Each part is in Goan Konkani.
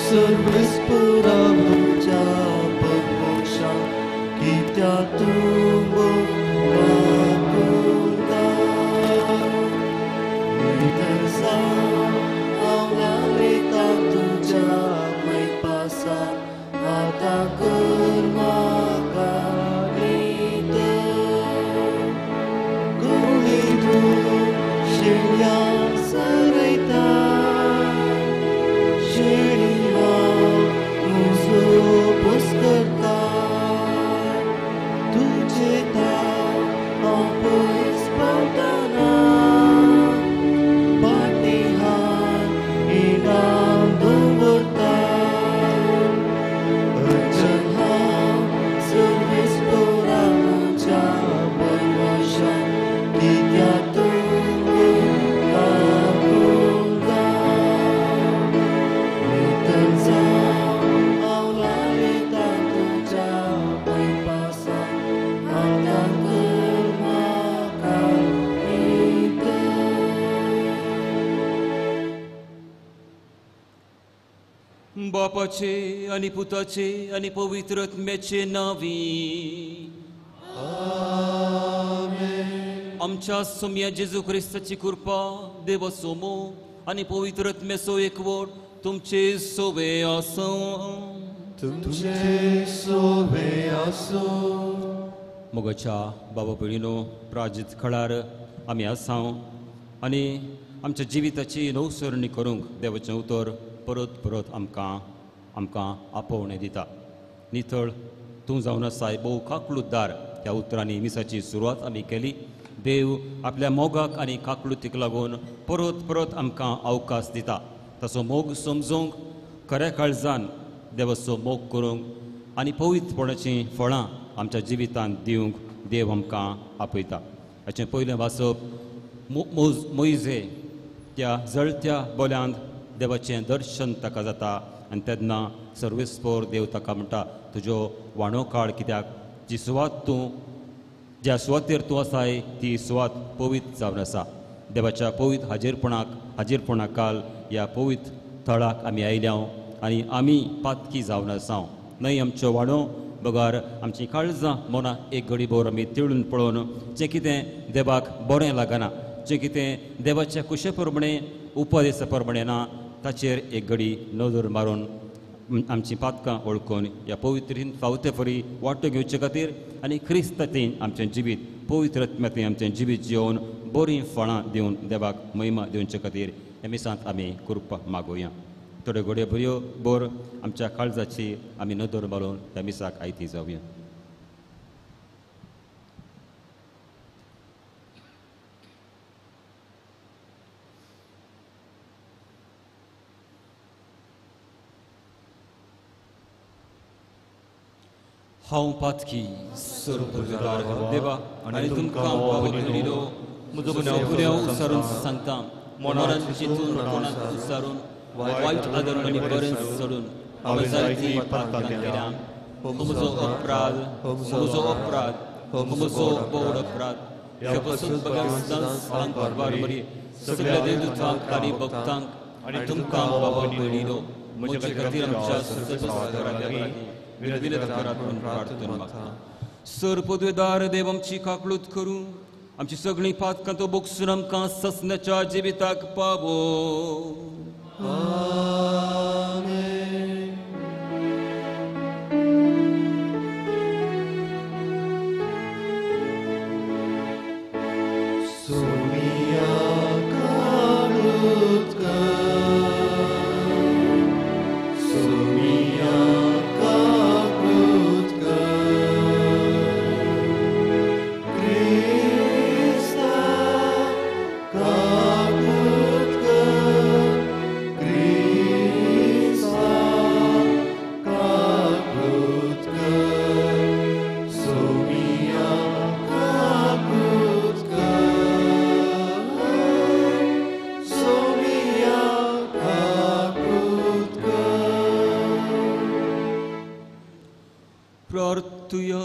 सर्वेस्परा म्हज्या भरवंशा कित्या तूं काकुळटा नितळ जावं हांव लायता तुज्या मैपासान आतां कर म्हाका नितळ गुळी तूं शेळ्या सरयता शेळी हांव म्हजो पोस करता तुजे ताव हांव पयस पावतना फाटीं हात इनाम दवरता अचल हांव सर्वेस्परा म्हज्या भरवंशा कित्या तूं काकुळटा नितळ जावं हांव लायता तुज्या मैपासान आतां कर म्हाका नितळ. बापाचे आनी पुताचे आनी पवित्र आत्म्याचे नांवी आमच्या सोम्या जेजू क्रिस्ताची कृपा, देवाचो मोग आनी पवित्र आत्म्याचो एकवट तुमचे सोवे आसूं. तुमचे सोवे आसूं. मोगाच्या बाबा भयणीनो, प्राजीत खळार आमी आसां आनी आमच्या जिविताची नवसरणी करूंक देवाचें उतर परत परत आमकां आमकां आपोवणें दिता. नितळ तूं जावन आसाय भोव काकळूतदार त्या उतरांनी मिसाची सुरवात आमी केली. देव आपल्या मोगाक आनी काकळुतीक लागून परत परत आमकां अवकाश दिता. ताचो मोग समजूंक, खऱ्या काळजान देवाचो मोग करूंक आनी पवित्रपणाचीं फळां आमच्या जिवितांत दिवंक देव आमकां आपयता. हाचें पयलें वाचप मोयजे त्या जळत्या बोल्यांत देवाचें दर्शन ताका जाता आनी तेन्ना सर्वेस्पोर देव ताका म्हणटा, तुजो वाणो काळ कित्याक जी सुवात तूं ज्या सुवातेर तूं आसाय ती सुवात पवित्र जावन आसा. देवाच्या पवित्र हाजीरपणाक काल ह्या पवित्र थळाक आमी आयल्या आनी आमी पातकी जावन आसा. न्हय आमच्यो वाणो बगर आमची काळजां मनां एक घडी भर आमी तिळून पळोवन जें कितें देवाक बरें लागना, जें कितें देवाच्या कुशे प्रमाणें उपदेसा प्रमाणें ना, ताचेर एक घडी नदर मारून आमचीं पातकां वळखून ह्या पवित्रीन फावते फरी वांटो घेवचे खातीर आनी क्रिस्तातीन आमचें जिवीत पवित्र आत्म्यातीन आमचें जिवीत जिवन बरीं फळां दिवन देवाक महिमा दिवचे खातीर ह्या मिसांत आमी कृपा मागोवया. थोड्यो घडयो बऱ्यो बर आमच्या काळजाची आमी नदर मारून ह्या मिसाक आयती जावया. हांव पातकी सर्वदार देवा आनी तुमकां बाबा भयणीनो म्हजो गुन्यांव उसारून सांगता. मनान चिंतून कोणाक उसारून वायट आदरून आनी बरें सोडून हांवें जायतीं पातकां केल्या. हो म्हजो अपराध, हो म्हजो अपराध, हो म्हजो भोव अपराध. ह्या पसून सदांच बारबरी सगळ्या देवदूतांक आनी भक्तांक आनी तुमकां बाबा भयणीनो म्हजे खातीर आमच्या सर्वेस्परा लागीं विनंती करात म्हणून प्रार्थना मागता. सर पदवेदार देव आमची काकळूत करूं, आमची सगळीं पातकां तो बोगसून आमकां ससण्याच्या जिविताक पावो. आमेन. सोमिया काकळूत कर, सोमिया काकळूत कर, क्रिस्ता काकळूत कर, क्रिस्ता काकळूत कर, सोमिया काकळूत कर, सोमिया काकळूत कर. प्रार्थुया.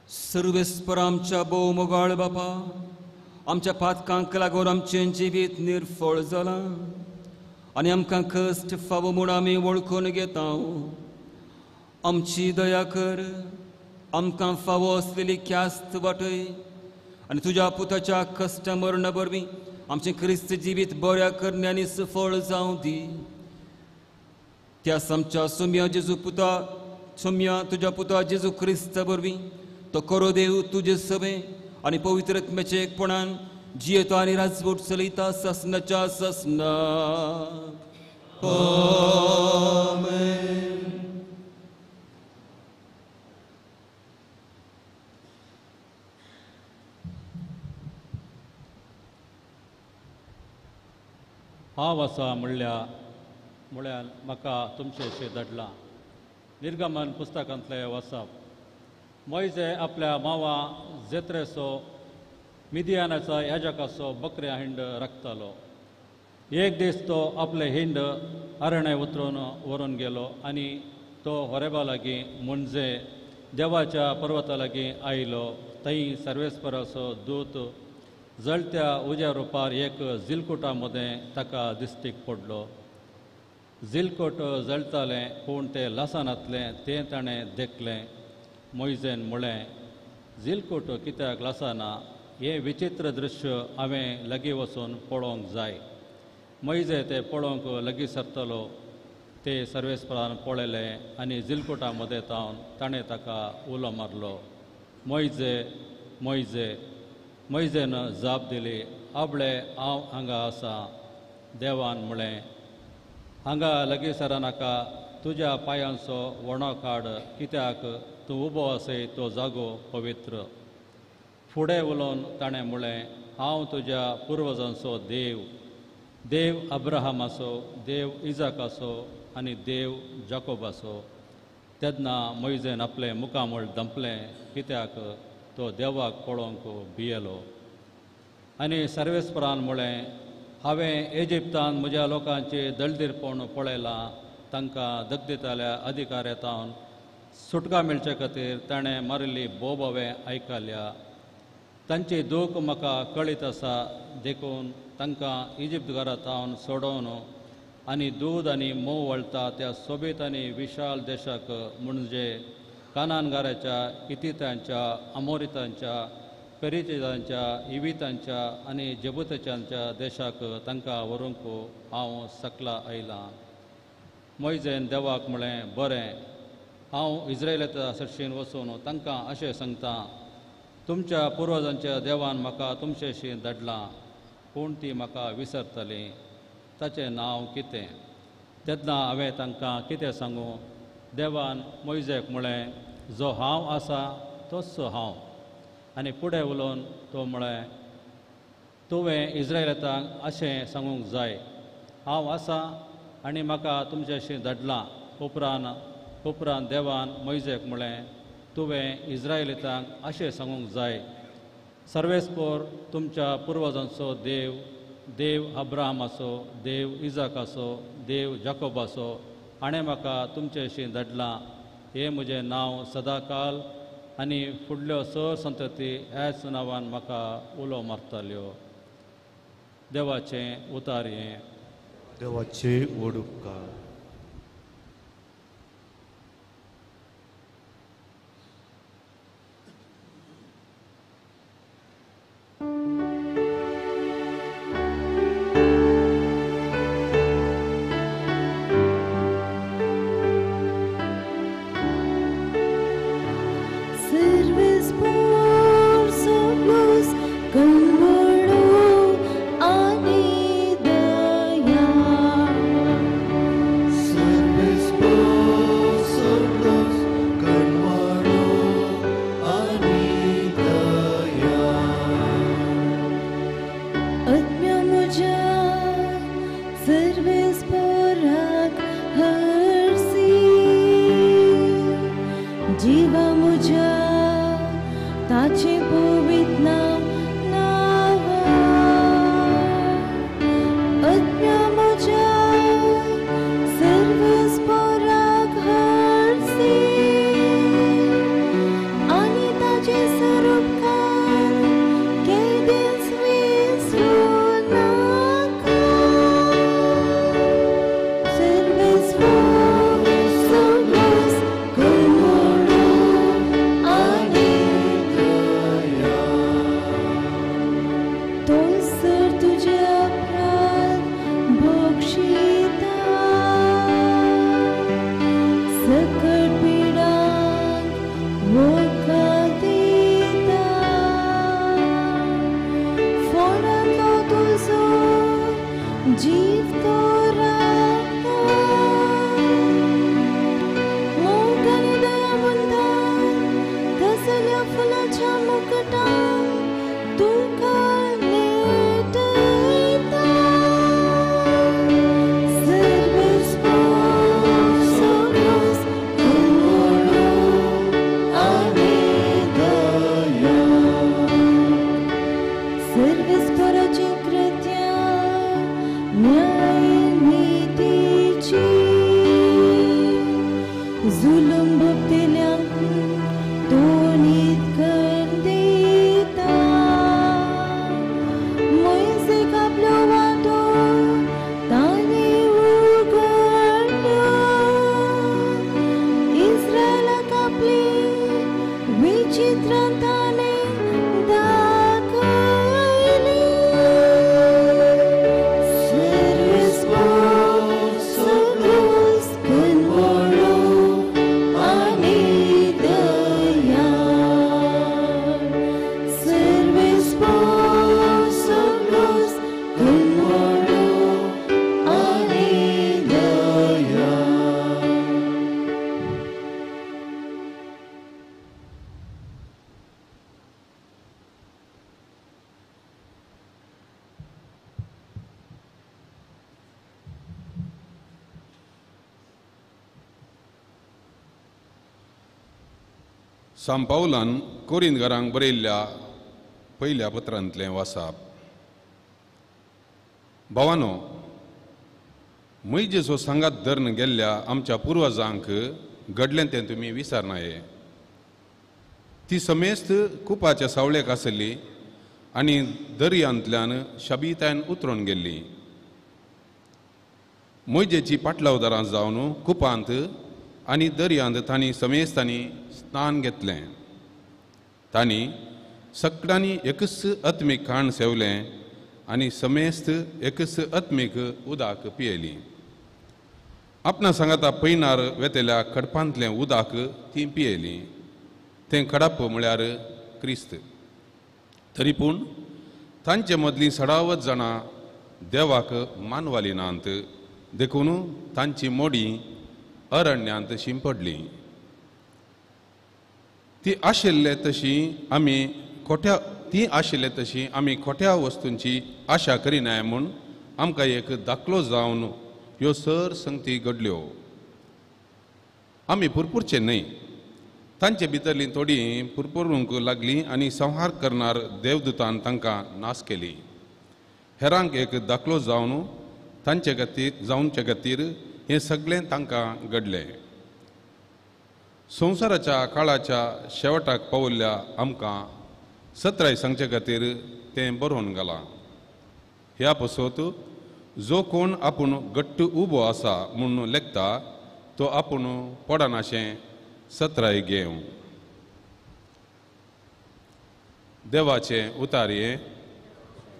सर्वेस्पर आमच्या भोव मोगाळ बापा, आमच्या पातकांक लागून आमचें जिवीत निर्फळ जालां आनी आमकां कश्ट फावो म्हूण आमी वळखून घेता. आमची दया कर, आमकां फावो आसलेली ख्यास्त वाटय आनी तुज्या पुताच्या कश्ट मरणा वरवीं आमचें क्रिस्त जिवीत बऱ्या करण्यांनी सफळ जावं दी. त्यास आमच्या सोम्या जेजू पुता सोम्या तुज्या पुता जेजू क्रिस्ता वरवीं तो करो देव तुजे सभे आनी पवित्र आत्म्याच्या एकपणान जियेता आनी राजवट चलयता ससनाच्या ससना. आमेन. हांव आसा म्हणल्यार म्हळ्यार म्हाका तुमचें धाडलां. निर्गमन पुस्तकांतलें वाचप. मोयजे आपल्या मावा जेत्रेचो मिदियानाचो याजकाचो बकऱ्या हिंड राखतालो. एक दीस तो आपले हिंड अरण्य उतरून व्हरून गेलो आनी तो होरेबा लागीं म्हणजे देवाच्या पर्वता लागीं आयलो. थंय सर्वेस्पराचो दूत जळत्या उज्या रुपार एक जिलकुटा मदें ताका दिश्टीक पडलो. जिलकोट जळतालें पूण तें लासनातलें तें ताणें देखलें. मोयजेन म्हळें, जिलकोट कित्याक लासना? हें विचित्र दृश्य हांवें लागीं वचून पळोवंक जाय. मोयजे तें पळोवंक लागीं सरतलो ते सर्वेस्परान पळयलें आनी जिलकोटा मदें तावन ताणें ताका उलो मारलो, मोयजे मोयजे. मोयजेन जाप दिली, आबळे हांव हांगा आसा. देवान म्हळें, हांगा लागीं सरानाका, तुज्या पांयांचो वणो काड, कित्याक तूं उबो आसय तो जागो पवित्र. फुडें उलोवन ताणें म्हळें, हांव तुज्या पुर्वजांचो देव, देव अब्राहमाचो, देव इजाकाचो आनी देव जाकोबाचो. तेन्ना मोयजेन आपलें मुखामळ दंपलें, कित्याक तो देवाक पळोवंक भियेलो. आनी सर्वेस्परान म्हळें, हांवें इजिप्तान म्हज्या लोकांचे दळदीरपण पळयलां. तांकां दगदिताल्या अधिकाऱ्यातावन सुटका मेळचे खातीर ताणें मारिल्ली बोब हांवें आयकल्या. तांची दूख म्हाका कळीत आसा, देखून तांकां इजिप्त घरातावन सोडोवन आनी दूद आनी म्होंव वळटा त्या सोबीत आनी विशाल देशाक म्हणजे कानानगाराच्या, इतितांच्या, अमोरितांच्या, पेरितांच्या, इवितांच्या आनी जेबुतांच्या देशाक तांकां व्हरूंक हांव सकला आयलां. मोयजेन देवाक म्हळें, बरें, हांव इस्रायलाच्या सरशीन वचून तांकां अशें सांगता, तुमच्या पुर्वजांच्या देवान म्हाका तुमचेशी धाडलां, पूण ती म्हाका विसरतली. ताचें नांव कितें? तेन्ना हांवें तांकां कितें सांगूं? देवान मोयजेक म्हळें, जो हांव आसा तोच हांव. आनी फुडें उलोवन तो म्हळें, तुवें इस्रायलांक अशें सांगूंक जाय, हांव आसा आनी म्हाका तुमचेशी धाडलां. उपरांत देवान मोयजेक म्हळें, तुवें इस्रायलितांक अशें सांगूंक जाय, सर्वेस्पोर तुमच्या पुर्वजांचो देव, देव अब्राहमाचो, देव इजाकाचो, देव जाकोबाचो हाणें म्हाका तुमचेशी धाडलां. हें म्हजें नांव सदांकाल आनी फुडल्यो सर संतती ह्याच नांवान म्हाका उलो मारताल्यो. देवाचें उतार हें. देवाचे व्हड उपकार. Service तुजो जीव तो राखता मोग आनी दयावंतान तसल्या फुलाच्या मुकुटान तुका नेटयता. सर्वेस्पोर सगळोच करुणो आनी दया. सर्वेस्पोराची कृत्या न्याय नीतीची जुलूम भोगतल्यांक तो नीत करून दिता. मोयसेक आपल्यो वाटो ताणें उगडल्यो, इस्रायलाक आपली विचित्रां ताणें दाखयली. सर्वेस्पोर सगळोच करुणो आनी दयाळ. सर्वेस्पोर सगळोच करुणो आनी दयाळ. सांत पावलान कोरिंदकारांक बरयल्ल्या पयल्या पत्रांतलें वासाप. भावानो, मैजेचो सांगात धरून गेल्ल्या आमच्या पुर्वजांक घडलें तें तुमी विसरनाये. ती समेस्त कुपाच्या सावळेक आसली आनी दर्यांतल्यान शबितायन उतरून गेल्ली. मैजेची पाटलावदारां जावन कुपांत आनी दर्यांत तांणी समेस्तांनी स्नान घेतलें. तांणी सगळ्यांनी एकच आत्मीक खाण सेवलें आनी समेस्त एकच आत्मीक उदक पियेली. आपणा सांगाता पयनार वेतल्या खडपांतलें उदक ती पियेली. तें खडप म्हळ्यार क्रिस्त. तरी पूण तांचे मदलीं सडावत जाणां देवाक मानवाली नात, देखून तांची मोडी अरण्यांत शिंपडली. ती आशिल्ले तशी आमी खोट्या वस्तूंची आशा करिनाय म्हूण आमकां एक दाखलो जावन ह्यो सर संगती घडल्यो. आमी पुरपुरचे न्हय. तांचे भितरलीं थोडीं पुरपुरूंक लागलीं आनी संहार करणार देवदूतान तांकां नाश केली. हेरांक एक दाखलो जावन तांचे खातीर जावचे खातीर हें सगळें तांकां घडलें. संवसाराच्या काळाच्या शेवटाक पावल्ल्या आमकां सत्राय सांगचे खातीर तें बरोवन घालां. ह्या पसत जो कोण आपूण घट्ट उबो आसा म्हूण लेखता तो आपूण पडनाशें सत्राय घेवं. देवाचें उतारये.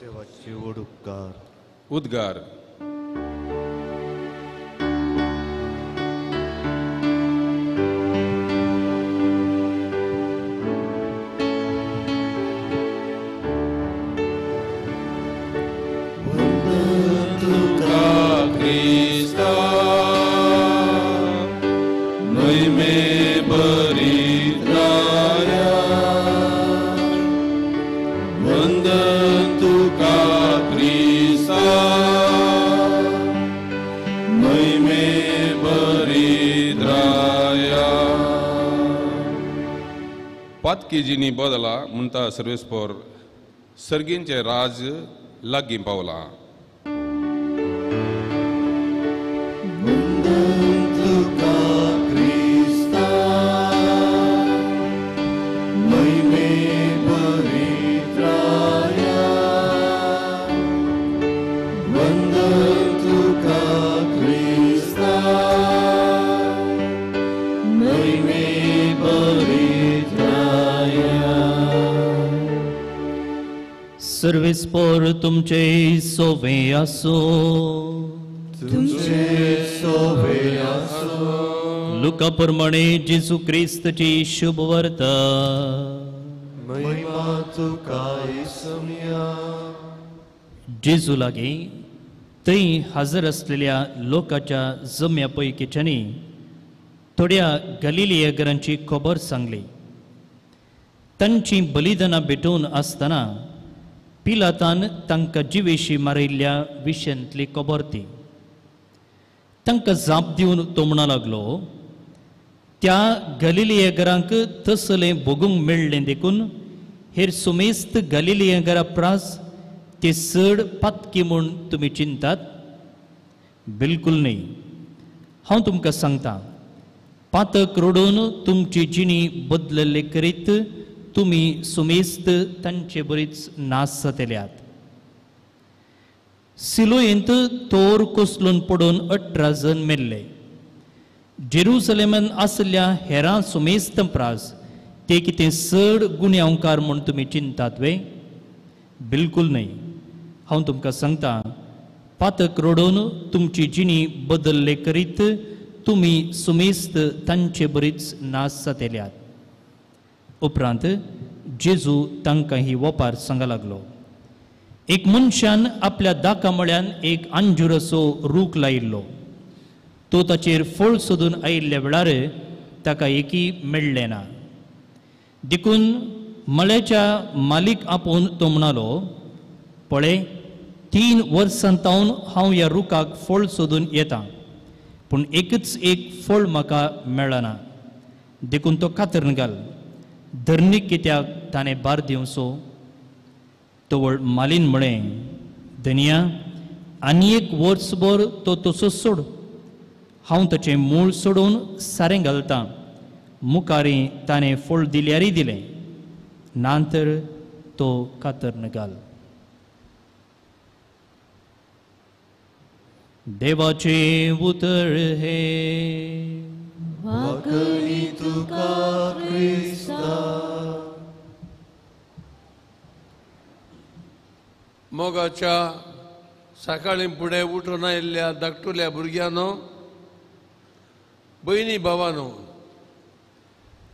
देवाचे व्हड उपकार. उद्गार. पातकीजींनी बदला म्हणटा सर्वेस्पोर सर्गींचें राज लागीं पावलां. सर्वेस्पोर तुमचे सोवे आसो. तुमचे सोवे आसो. लुका प्रमाणे जेजू क्रिस्तची शुभ वार्ता. महिमा तुका येसुया. जेजू लागीं थंय हजर आसलेल्या लोकाच्या जम्या पैकीच्यांनी थोड्या गलिलियेकरांची खबर सांगली. तांची बलिदानां भेटोवन आसतना पिलातान तांकां जिवेशी मारिल्ल्या विशयांतली खबर ती. तांकां जाप दिवन तो म्हणा लागलो, त्या गलिलियेकरांक तसलें भोगूंक मेळ्ळें देखून हेर सुमेस्त गलिलियेकरा प्रास ते चड पातकी म्हूण तुमी चिंतात? बिलकूल न्हय. हांव तुमकां सांगता, पातक रडून तुमची जिणी बदलल्ले करीत तुमी सुमेस्त तांचे बरीच नाश जातल्यात. सिलोयेंत तोर कोसलून पडून 18 जण मेल्ले. जेरुसलेमान आसल्या हेरां सुमेस्त प्रास ते कितें चड गुन्यांवकार म्हूण तुमी चिंतात वे? बिलकूल न्हय. हांव तुमकां सांगता, पातक रडोवन तुमची जिणी बदलले करीत तुमी सुमेस्त तांचे बरीच नाश जातल्यात. उपरांत जेजू तांकां ही वपार सांगा लागलो. एक मनशान आपल्या दाका मळ्यान एक अंजुराचो रूख लायिल्लो. तो ताचेर फळ सोदून आयिल्ल्या वेळार ताका एकय मेळ्ळें ना. देखून मळ्याच्या मालीक आपोवन तो म्हणालो, पळय, 3 वर्सां तावन हांव ह्या रुखाक फळ सोदून येता, पूण एकच एक फळ म्हाका मेळना. देखून तो कातरून घाल. धरणीक कित्याक ताणें भार दिवचो? तवळ मालीन म्हळें, धनिया, आनी एक वर्सभर तो तसोच सोड. हांव ताचें मूळ सोडून सारें घालतां. मुखारी ताणें फळ दिल्यारय दिलें, ना तर तो कातरून घाल. देवाचें उतर हें. वाकडी तुका क्रिस्ता. मोगाच्या सकाळीं फुडें उठून आयिल्ल्या धाकटुल्या भुरग्यांनो, भयणी भावानो,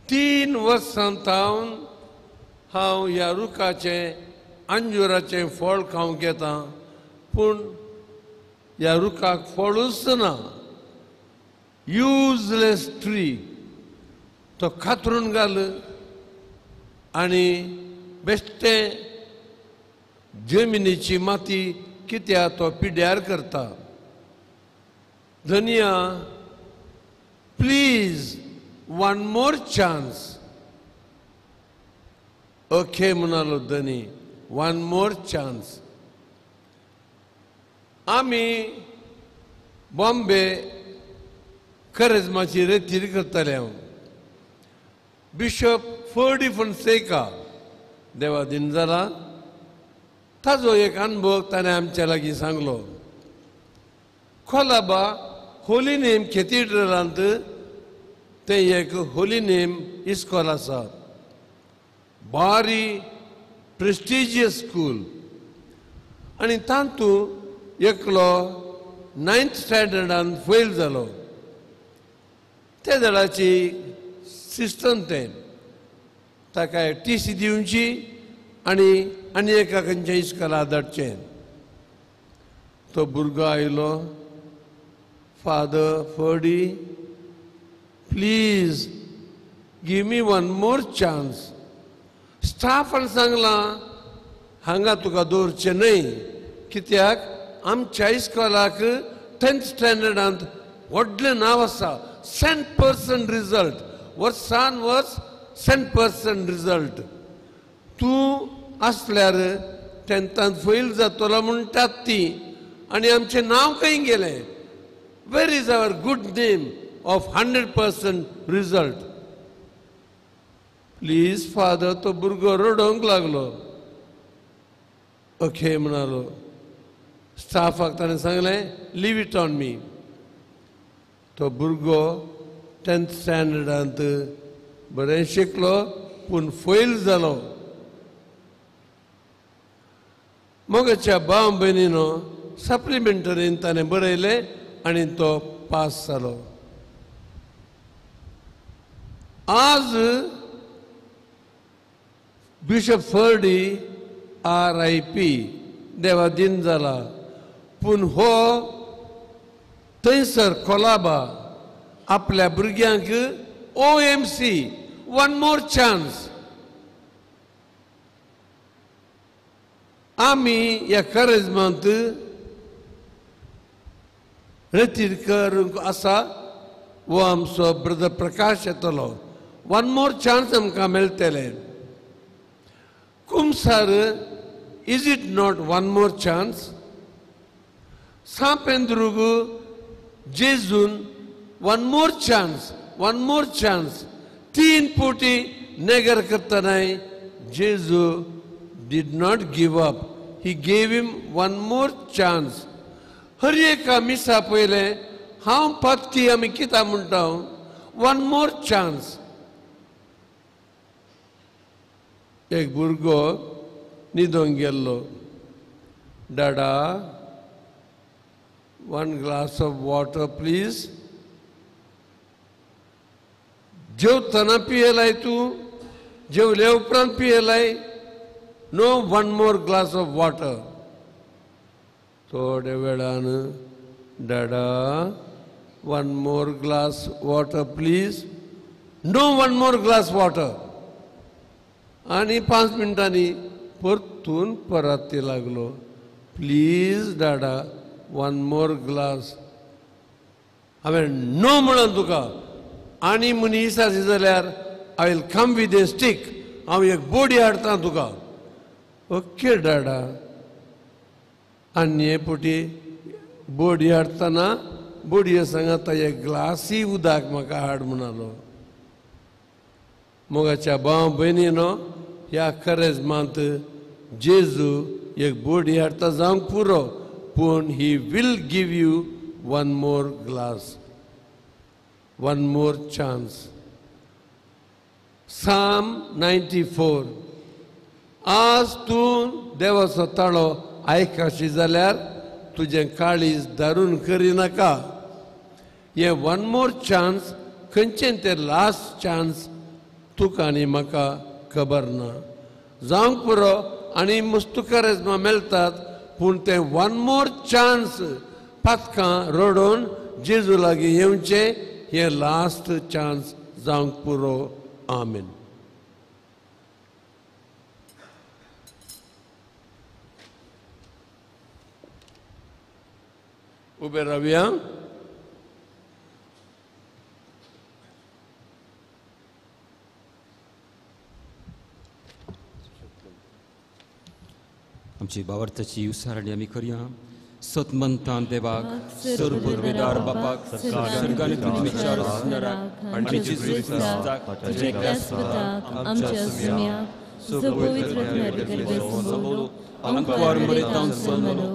3 वर्सां तावन हांव ह्या रुखाचें अंजुराचें फळ खावंक येता, पूण ह्या रुखाक फळूच ना. Useless tree. तो कातरून घाल आनी बेश्टें जमिनीची माती कित्याक तो पिड्यार करता. धनिया, please one more chance. Okay म्हणालो धनी, वन मोर चान्स. आमी बॉम्बे करेजमाची रेतीर करताले. हांव बिशप फर्डी फोन्सेका देवा दिन जाला, ताजो एक अनुभव ताणें आमच्या लागीं सांगलो. कोलाबा होली नेम कॅथिड्रलांत तें एक होली नेम इस्कॉल आसा, बारी प्रेस्टिजियस स्कूल. आनी तातूंत एकलो 9th स्टँडर्डान फेल जालो. त्या दळाची सिस्टम तें ताका टीसी दिवची आनी आनी एका खंयच्या इस्कॉला धाडचें. तो भुरगो आयलो, Father Ferdy, please give me one more chance. Staffan सांगलां हांगा तुका दवरचें न्हय, कित्याक आमच्या इस्कॉलाक 10th स्टँडर्डांत व्हडलें नांव आसा, 100% रिजल्ट, वर्सान वर्स 100% रिजल्ट. तूं आसल्यार 10थान फेल जातलो म्हणटात ती, आनी आमचें नांव खंय गेलें? Where is our good name of 100% result? Please father. तो भुरगो रडोवंक लागलो. ओके म्हणालो. स्टाफाक ताणें सांगलें, लिव it on मी. तो भुरगो 10th स्टँडर्डांत बरें शिकलो, पूण फेल जालो. मोगाच्या भाव भयणीनो, सप्लिमेंटरीन ताणें बरयलें आनी तो पास जालो. आज bishop Ferdy RIP देवा दिन जाला. पूण हो थंयसर कोलाबा आपल्या भुरग्यांक OMC one more chance. आमी ह्या करेजमांत रेतीर करूंक आसा वो आमचो ब्रदर प्रकाश येतलो. वन मोर चान्स आमकां मेळटलें. कुमसार is it not one more chance? सांपेंद्रूग जेजून one more chance, one more chance 3 पोटी नेगर करतनाय जेजू did not give up. He gave him one more chance. हर एका मिसा पयलें हांव पातकी आमी कित्याक म्हणटा वन मोर चान्स. एक भुरगो न्हिदोंक गेल्लो. Dada one glass of water please. जेवतना पियेलाय तूं, जेवले उपरांत पियेलाय. No one more glass of water. थोड्या वेळान dada one more glass water please. No one more glass water. आनी 5 मिनटांनी परतून पराती लागलो. Please dada one more glass. हांवें नो म्हणून तुका. आनी मनीस आसा जाल्यार I will come with a stick. हांव एक बोडी हाडटा तुका. ओके डाडा. आनी हे पोटी बोडी हाडटना बोडये सांगाता एक ग्लासी उदक म्हाका हाड म्हणालो. मोगाच्या भाव भयणीनो ह्या करेजमांत जेजू एक बोडी हाडटा जावंक पुरो, पूण he will give you one more glass, one more chance. Psalm 94. आज तूं देवाचो ताळो आयकाशी जाल्यार तुजें काळीज दारून करिनाका. हें वन मोर चान्स खंयचें तें लास्ट चान्स तुका आनी म्हाका खबर ना. जावंक पुरो आनी मस्तू करेजमा मेळटात, पूण तें वन मोर चान्स पातकां रडोवन जेजू लागीं येवचें हें लास्ट चान्स जावंक पुरो. आमेन. उबे रावया. आमची बावर्थाची उसारणी आमी करया. सतमंतान देवाक सर्ववेदार बापाक सर्गानी पृथ्वीच्या रचणाराक आनी जेजू क्रिस्ताक ताच्या एकल्याच पुताक आमच्या सुम्याक पवित्र अंकवार मरेतावन सल्लो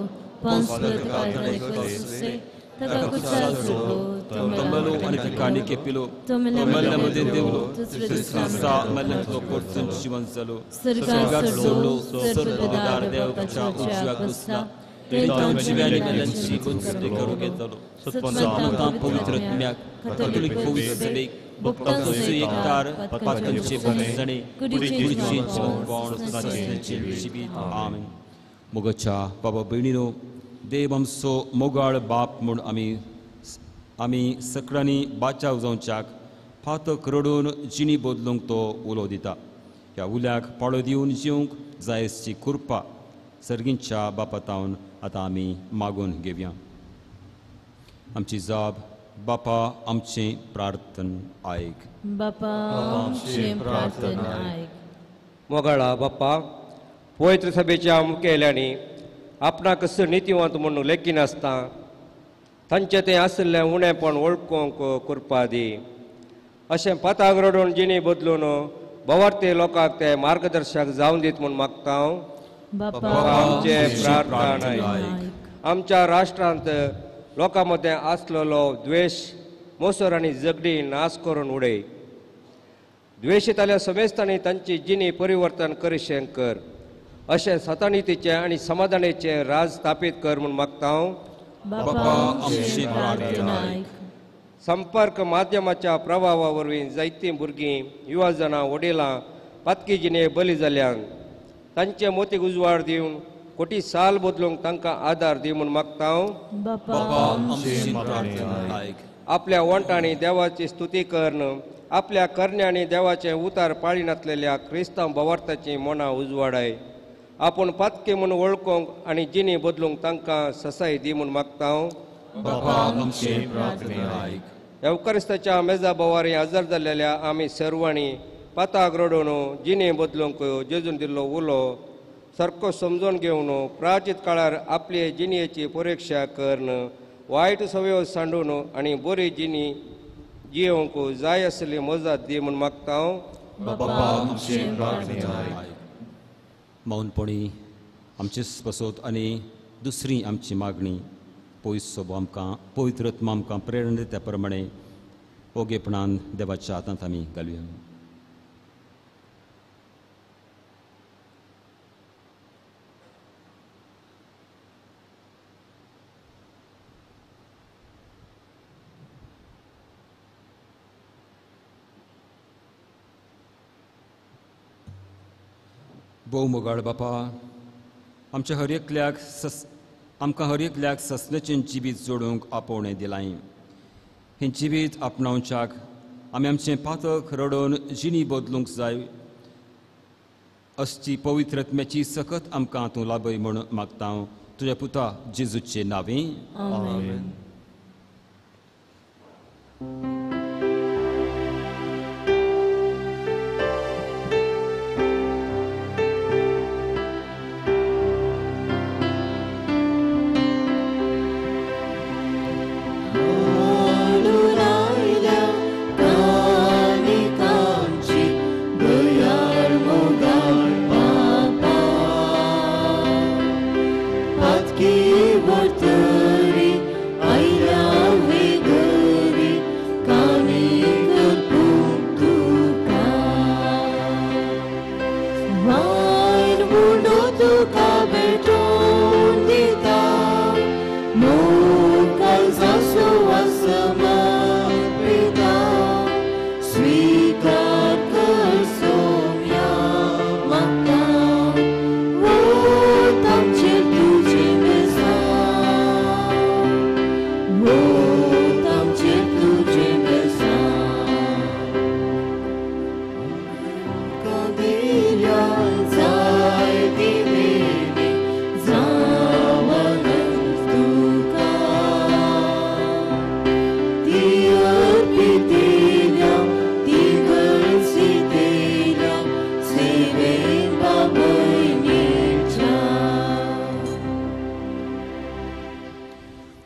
तंबलो आनी ताका निके पिलो तंबल्या मदें देवलो क्रिस्ता मेल्ल्यांतलो परतून जिवन जालो स्वर्गार चडलो सर्वदार देवाच्या उजव्याक बसला तांची जिव्यांनी मेल्ल्यांची बंदसणी करूंक येतलो. सतमंतां पवित्र आत्म्याक कॅथोलिक पवित्र सभेक भक्तांचो एकतार पातकांचे बंदसणी कुडीचें जिवनपण सदांचें जिवीत. आमेन. मोगाच्या बाबा भयणीनो, देव आमचो मोगाळ बाप म्हूण आमी सगळ्यांनी बाचाव जावच्याक फातक रडून जिणी बदलूंक तो उलो दिता. ह्या उल्याक पाळो दिवन जिवंक जायसची कृपा सर्गींच्या बापातावन आतां आमी मागून घेवया. आमची जाप बापा आमचें प्रार्थन आयक. बापा आमचें प्रार्थन आयक. मोगाळा बापा, पवित्र सभेच्या मुखेल्यांनी आपणाक नितीवंत म्हणून लेखिनासता तांचें तें आशिल्लें उणेपण वळखूंक कृपा दी. अशें पाताक रडून जिणी बदलून भवार्थी लोकांक ते मार्गदर्शक जावन दीत म्हूण मागता हांव. आमचें प्रार्थना आयक. आमच्या राष्ट्रांत लोकां मदें आसलेलो द्वेश, मोसर आनी झगडी नाश करून उडय. द्वेशिताल्या समेस्तांनी तांची जिणी परिवर्तन करिशें कर. अशें सतानितीचें आनी समाधानाचें राज स्थापीत कर म्हूण मागता हांव. संपर्क माध्यमाच्या प्रभावा वरवीं जायतीं भुरगीं, युवा जाणां, वडिलां पातकी जिणे बली जाल्यान तांचे मोतीक उजवाड दिवन कोटी साल बदलूंक तांकां आदार दी म्हूण मागता. आपल्या वंटांनी देवाची स्तुती करून आपल्या करण्यांनी देवाचें उतार पाळिनातलेल्या क्रिस्तांव भावार्थाची मनां उजवाडाय. आपूण पातकी म्हूण वळखूंक आनी जिणी बदलूंक तांकां ससाय दी म्हूण मागता. एवकारिस्ताच्या मेजा बोवारी हजर जाल्लेल्या आमी सर्वांनी पाताक रडून जिणे बदलूंक जेजून दिल्लो उलो सारको समजून घेवन प्राचीत काळार आपले जिणेची परिक्षा करून वायट सवयो सांडून आनी बरी जिणी जियोवंक जाय आसली मजात दी म्हूण मागता. मौनपणी आमचे पसत आनी दुसरी आमची मागणी पयस सोबो आमकां पवित्र आत्मा आमकां प्रेरणा दिता त्या प्रमाणे ओगेपणान देवाच्या हातांत आमी घालुया. भोव मोगाळ बापा, आमच्या हर एकल्याक आमकां हर एकल्याक ससनेचें जिवीत जोडूंक आपोवणें दिलां. हें जिवीत आपणावच्याक आमी आमचें पातक रडोवन जिणी बदलूंक जाय असची पवित्र आत्म्याची सकत आमकां तूं लाभय म्हूण मागता तुज्या पुता जेजूचे नांवे. आमेन.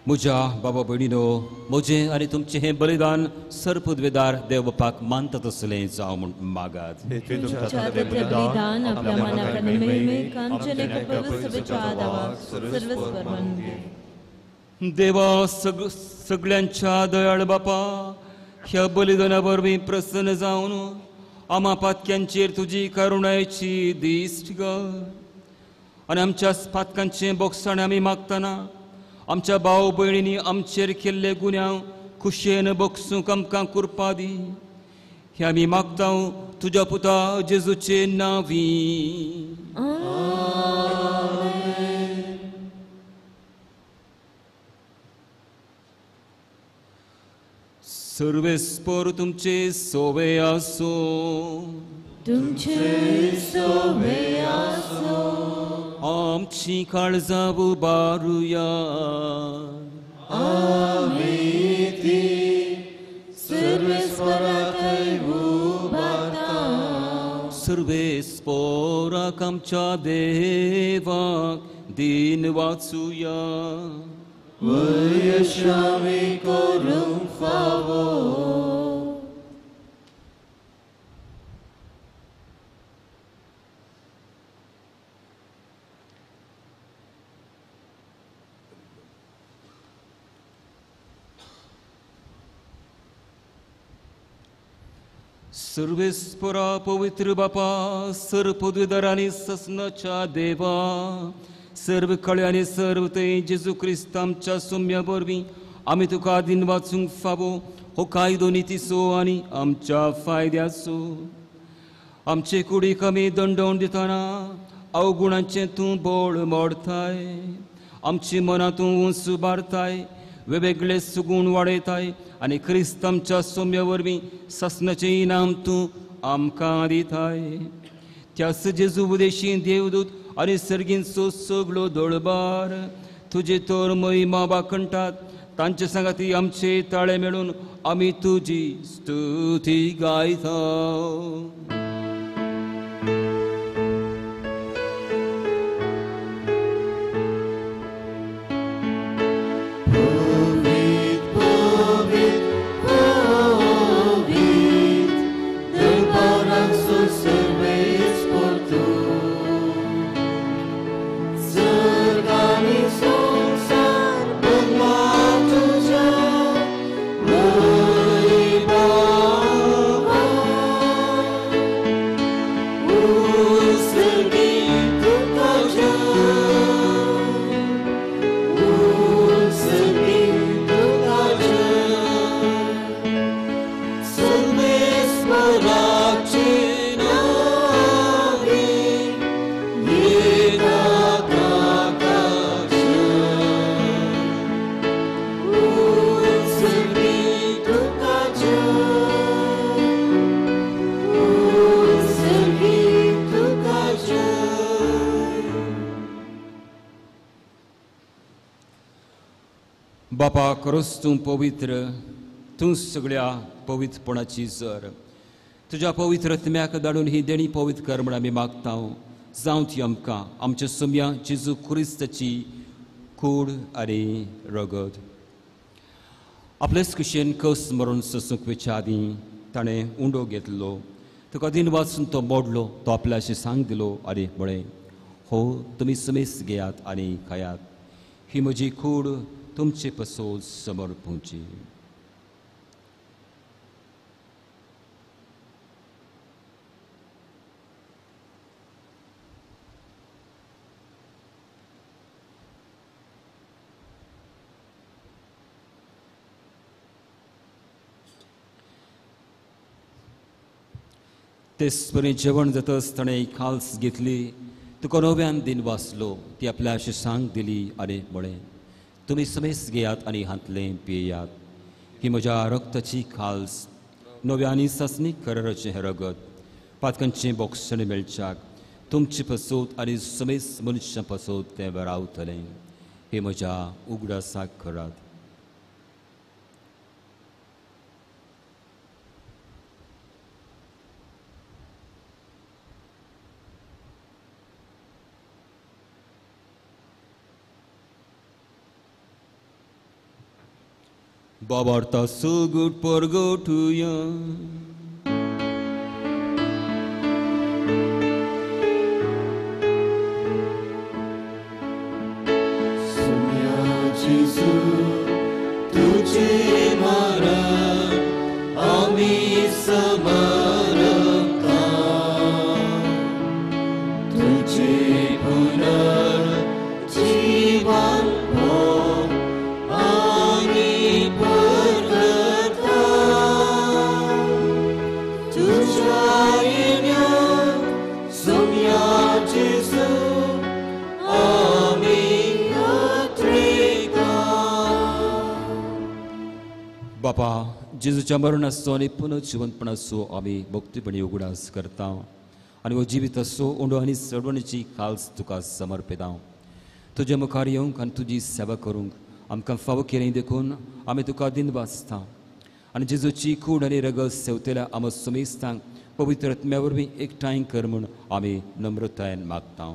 म्हज्या बाबा भयणीनो, म्हजें आनी तुमचें हें बलिदान सर्पद्वेदार देव बापाक मानता तसलें जावं म्हूण मागात. देवा सगळ्यांच्या दयाळ बापा, ह्या बलिदाना वरवीं प्रसन्न जावन आमा पातक्यांचेर तुजी करुणायेची दिश्ट घाल आनी आमच्या पातकांचें बोगसाणें आमी मागतना आमच्या भाव भयणींनी आमचेर केल्ले गुन्यांव खुशयेन बगसूंक आमकां कृपा दी. हें आमी मागता तुज्या पुता जेजूचे नांवी. सर्वेस्पर तुमचे सोवे आसूं. तुमचे सोवे आसूं. आमची काळजां उबारुया. आमी ती सर्वेस्परा थंय उबारता. सर्वेस्पराक आमच्या देवाक दिन वाचुया. वयशामी करूंक फावो. सर्वेस्परा पवित्र बापा, सर्पद्वेदार आनी ससनाच्या देवा, सर्व कळे आनी सर्व थंय जेजू क्रिस्त आमच्या सोम्या वरवीं आमी तुका दिन वाचूंक फावो हो कायदो नितीचो आनी आमच्या फायद्याचो. आमचे कुडीक आमी दंडवण दितना अवगुणांचें तूं बोळ मोडताय, आमची मनां तूं उंच उबारताय, वेगवेगळे सुगूण वाडयताय आनी क्रिस्त आमच्या सोम्या वरवीं सासणाचें इनाम तूं आमकां दिताय. त्याच जेजू उदेशी देवदूत आनी सर्गींचो सगळो दळबार तुजे तर महिमा वाखणटात. तांचे सांगाती आमचे ताळे मेळून आमी तुजी स्तुती गायता. बापा खरोच तूं पवित्र, तूं सगळ्या पवित्रपणाची जर. तुज्या पवित्र आत्म्याक धाडून ही देणी पवित्र कर म्हण आमी मागता. जावं ती आमकां आमच्या सोम्या जेजू क्रिस्ताची कूड आनी रगत. आपलेच कुशेन कस मरून सोसूंक वयच्या आदीं ताणें उंडो घेतलो, तुका दिन वाचून तो मोडलो, तो आपल्याशी सांग दिलो आनी म्हळें, हो तुमी समेस घेयात आनी खायात, ही म्हजी कूड तुमचे पसोत समर्पूची. तेच परी जेवण जातच ताणें खाल्स घेतली, तुका नव्यान दिन वाचलो, ती आपल्याशी सांग दिली आनी म्हळें, तुमी समेस घेयात आनी हांतलें पियेयात, ही म्हज्या रक्ताची खाल्स, नव्या आनी सासणीक कराराचें हें रगत, पातकांचें बोगसण मेळच्याक तुमचे पसोत आनी समेस मनशां पसोत तें वरावतलें. हे म्हज्या उगडासाक करात. बाबार्ता सुगूट परगटुया. सोम्या जेजू तुझे मरण आमी समर्पता, तुझे पुनर्जीवन बापा जेजूच्या मरणाचो आनी पुनर्जिवंतपणाचो आमी भक्तीपणी उगडास करता आनी हो जिविताचो उंडो आनी चडवणीची खाल्स तुका समर्पिता. तुज्या मुखार येवंक आनी तुजी सेवा करूंक आमकां फावो केली देखून आमी तुका दिन वाचता आनी जेजूची कूड आनी रगत सेवतेल्या आमच्या सुमेस्तांक पवित्र आत्म्या वरवीं एकठांय कर म्हूण आमी नम्रतायेन मागता.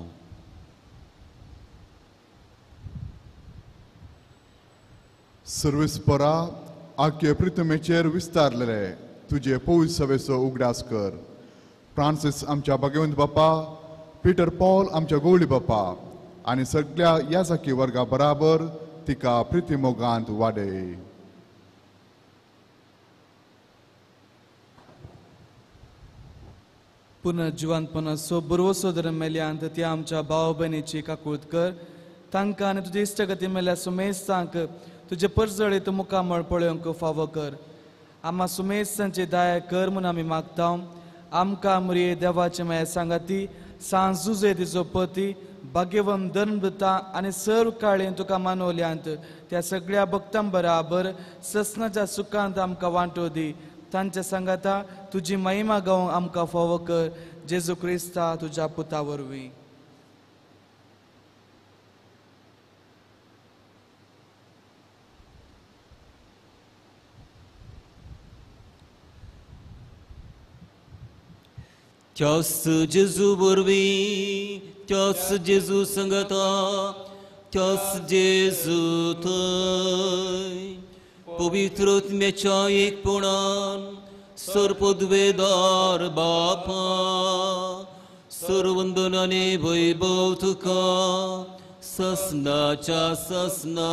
सर्वेस्परा आख्खे प्रितमेचेर विस्तारलेले तुजे पवित्र सभेचो उगडास कर. फ्रांसीस आमच्या भगवंत बापा, पीटर पॉल आमच्या गोवळी बापा आनी सगळ्या याजाकी वर्गा बराबर तिका प्रितीमोगांत वाडय. पुनर्जिवंतपणाचो बरवसो धर्म मेल्यांत त्या आमच्या भाव भयणीची काकूत कर. तांकां आनी तुजे इश्टगती मेल्या सुमेस्तांक तुजे परजळीत मुखामळ पळोवंक फावो कर. आमा सुमेस्तांची दया कर म्हूण आमी मागता. आमकां मुरये देवाचे माया सांगाती सांत जुजे तिजो पती, भाग्यवंत धर्मदूता आनी सर्व काळेन तुका मानवल्यांत त्या सगळ्या भक्तां बराबर ससनाच्या सुखांत आमकां वांटो दी. तांच्या सांगाता तुजी महिमा गावंक आमकां फावो कर, जेजू क्रिस्ता तुज्या पुता वरवीं. त्यास जेजू वरवीं, त्यास जेजू संगता, त्यास जेजू थंय पवित्र आत्म्याच्या एकपणान सर्वपदवेदार बापा, सर्वंदनाने वैभव तुका ससनाच्या ससना.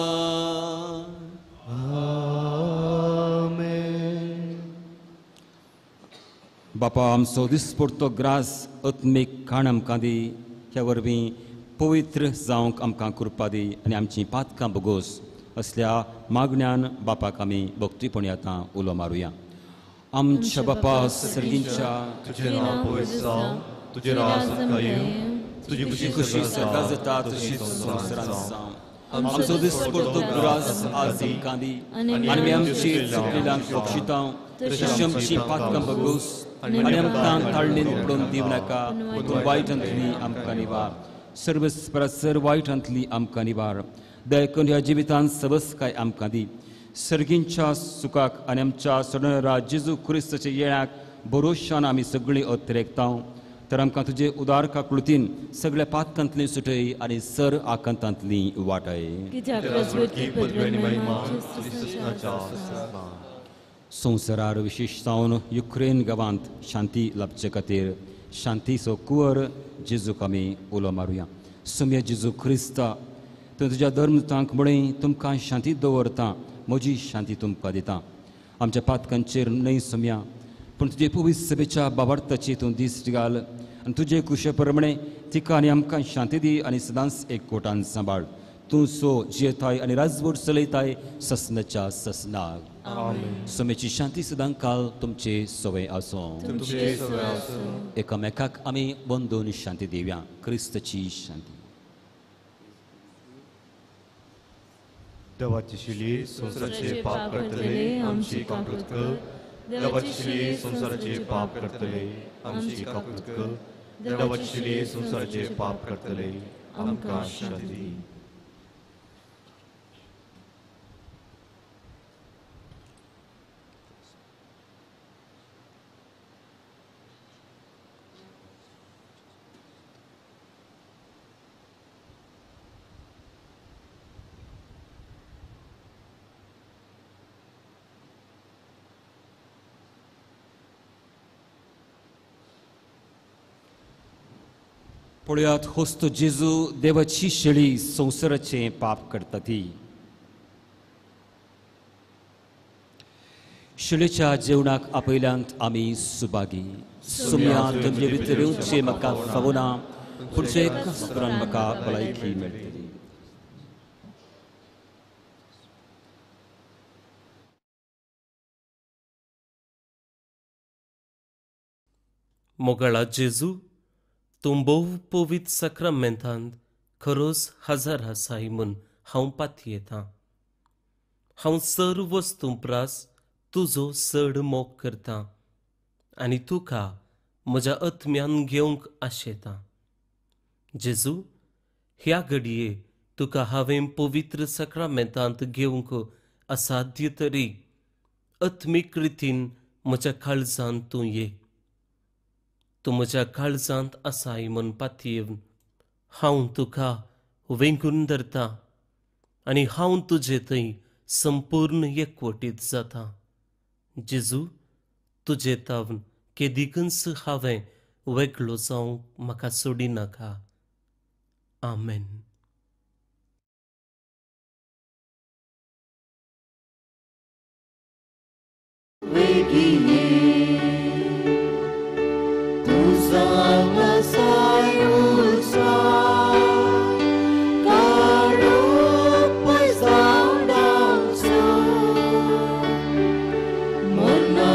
बापा, आमचो दिसपडतो ग्रास आत्मीक खाण आमकां दी, ह्या वरवीं पवित्र जावंक आमकां कृपा दी आनी आमचीं पातकां भोगोस असल्या मागण्यान बापाक आमी भक्तीपणी आतां उलो मारुया. आमच्या बापा सर्गींच्या, तुझें नांव पवित्र जावं, तुजें राज आमकां येवं, तुजी खुशी सर्गां जाता तशीच संवसारांत जावं. आमचो दिसपडतो ग्रास आज आमकां दी आनी आमी आमची चुकलेल्यांक बक्षिता तशी आमची पातकां भोगोस आनी आमकां ताळणेन पडोवन दिवं नाका, पूण वायटांतली आमकां निवार. सर्वस्परासर वायटांतली आमकां निवार. दया करून ह्या जिवितांत सबसकाय आमकां दी. सर्गींच्या सुखाक आनी आमच्या सोडणारा जेजू क्रिस्ताच्या येण्याक भरोशान आमी सगळीं अत्रेकता. तर आमकां तुजे उदार काकुळतीन सगळ्या पातकांतली सुटय आनी सर आकांतांतली वाटय. संवसारार विशेश जावन युक्रेन गांवांत शांती लाभचे खातीर शांतीचो कुंवर जेजूक आमी उलो मारुया. सुम्या जेजू क्रिस्ता, तूं तुज्या धर्मतांक म्हळें तुमकां शांती दवरता, म्हजी शांती तुमकां दिता. आमच्या पातकांचेर न्हय सुम्या, पूण तुजे पवित्र सभेच्या बाबार्थाची तूं दीस घाल आनी तुजे कुशे प्रमाणे तिका आनी आमकां शांती दी आनी सदांच एकवटान सांबाळ. तूं सो जियेताय आनी राजवट चलयताय ससनाच्या ससनाक. समेची शांती सदां काल तुमचे सवय आसूं. एकामेकाक आमी बंदून शांती दिवया. क्रिस्ताची शांती. देवाची शिली संवसाराचे पाप करतले आमची काकूत कर. देवाची शिली संवसाराचे पाप करतले आमची काकूत कर. देवाची शिली संवसाराचे पाप करतले आमकां शांती दी. पळयात होस्तो जेजू देवाची शेळी संवसाराचें पाप करता ती. शेळीच्या जेवणाक आपयल्यांत आमी सुभागी. सुम्या तुमचे भितर येवचें म्हाका फावना, पूण एका सुत्रान म्हाका भलायकी मेळटली. मोगाळा जेजू, तूं भोव पवित्र साक्रामेंतांत खरोच हजर आसाय म्हूण हांव पातयेतां. हांव सर्व वस्तूं प्रास तुजो चड मोग करतां आनी तुका म्हज्या आत्म्यान घेवंक आशेतां. जेजू, ह्या घडये तुका हांवें पवित्र साक्रामेंतांत घेवंक असाध्य तरी आत्मीक रितीन म्हज्या काळजांत तूं ये. तूं म्हज्या काळजांत आसाय म्हूण पातयेवन हांव तुका वेंगून धरतां आनी हांव तुजे थंय संपूर्ण एकवटीत जाता. जेजू, तुजे तावन केदिकूच हांवें वेगळो जावंक म्हाका सोडिनाका. आमेन. Mona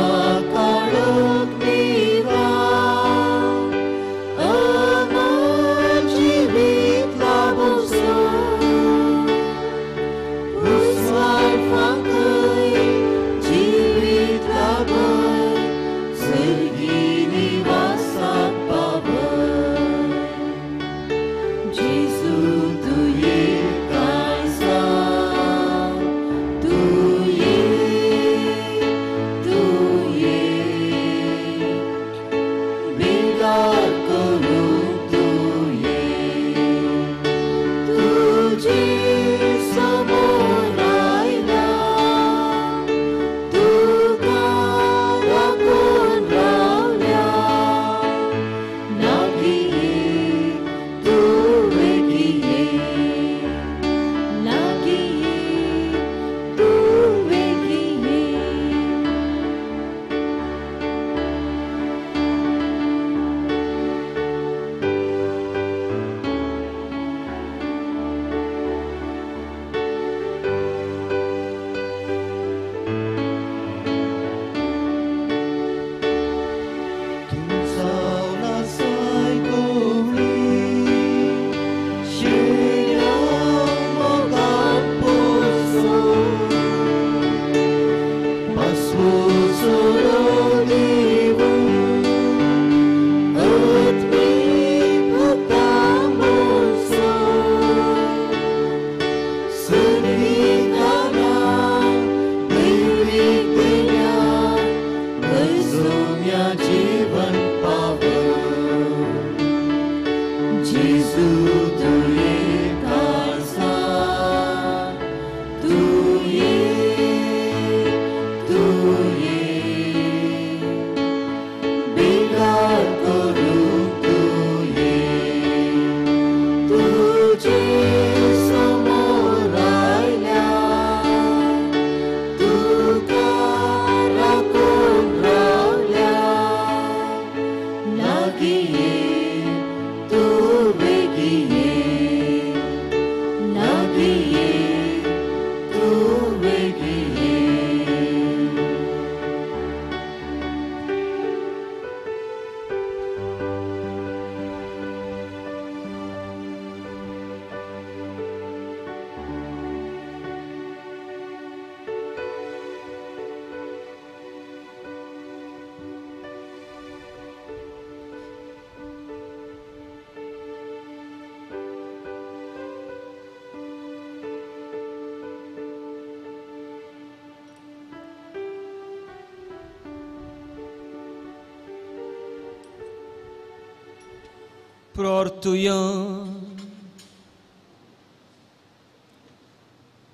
प्रार्थुया.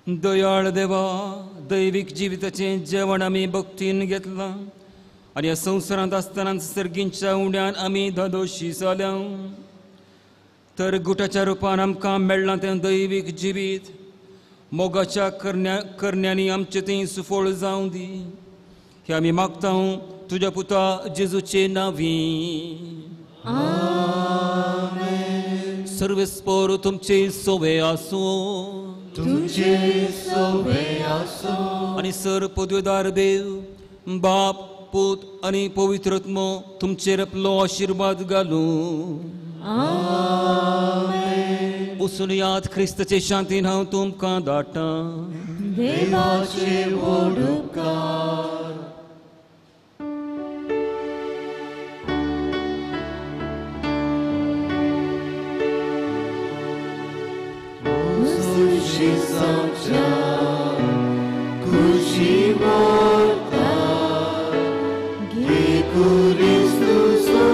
दयाळ देवा, दैवीक जिविताचें जेवण आमी भक्तीन घेतलां आनी ह्या संवसारांत आसतना सर्गींच्या उण्यान आमी धादोशी जाल्या. तर गुटाच्या रुपान आमकां मेळ्ळां तें दैवीक जिवीत मोगाच्या करण्यांनी आमचें तें सुफळ जावं दी. हें आमी मागता तुज्या पुता जेजूचे नांवी. सर्वेस्पोर तुमचे सोवे आसूं, तुमचे सोवे आसूं. आनी सर पदवेदार देव बाप पूत आनी पवित्र आत्मो तुमचेर आपलो आशिर्वाद घालूं. वचून याद क्रिस्ताचे शांतीन हांव तुमकां धाडटां. देवाचे व्हड उपकार. खुशी वार्ता घे क्रिस्तूचो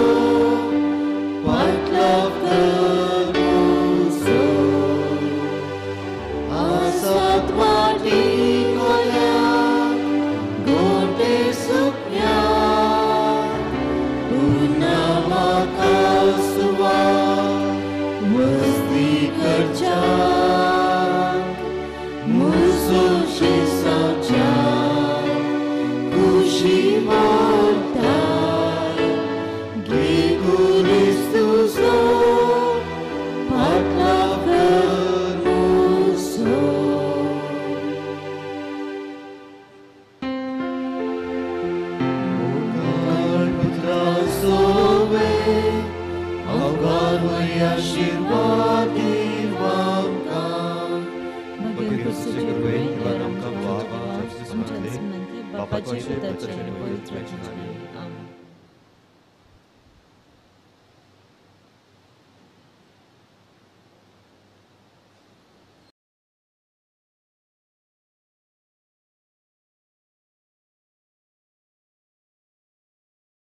पाटलाव कर मुजो. आसात वाटी कोल्याक गोटे सुकण्या पुन्हा म्हाका सुवात वस्ती करच्या. खुशी वार्ता घे क्रिस्तूचो पाटलाव कर मुजो. मोगाळ पुत्रा सोवे अवघार वय आशिर्वाद दीव आमकां. आमच्या बापाचे पुताचे आनी पवित्र आत्म्याचे.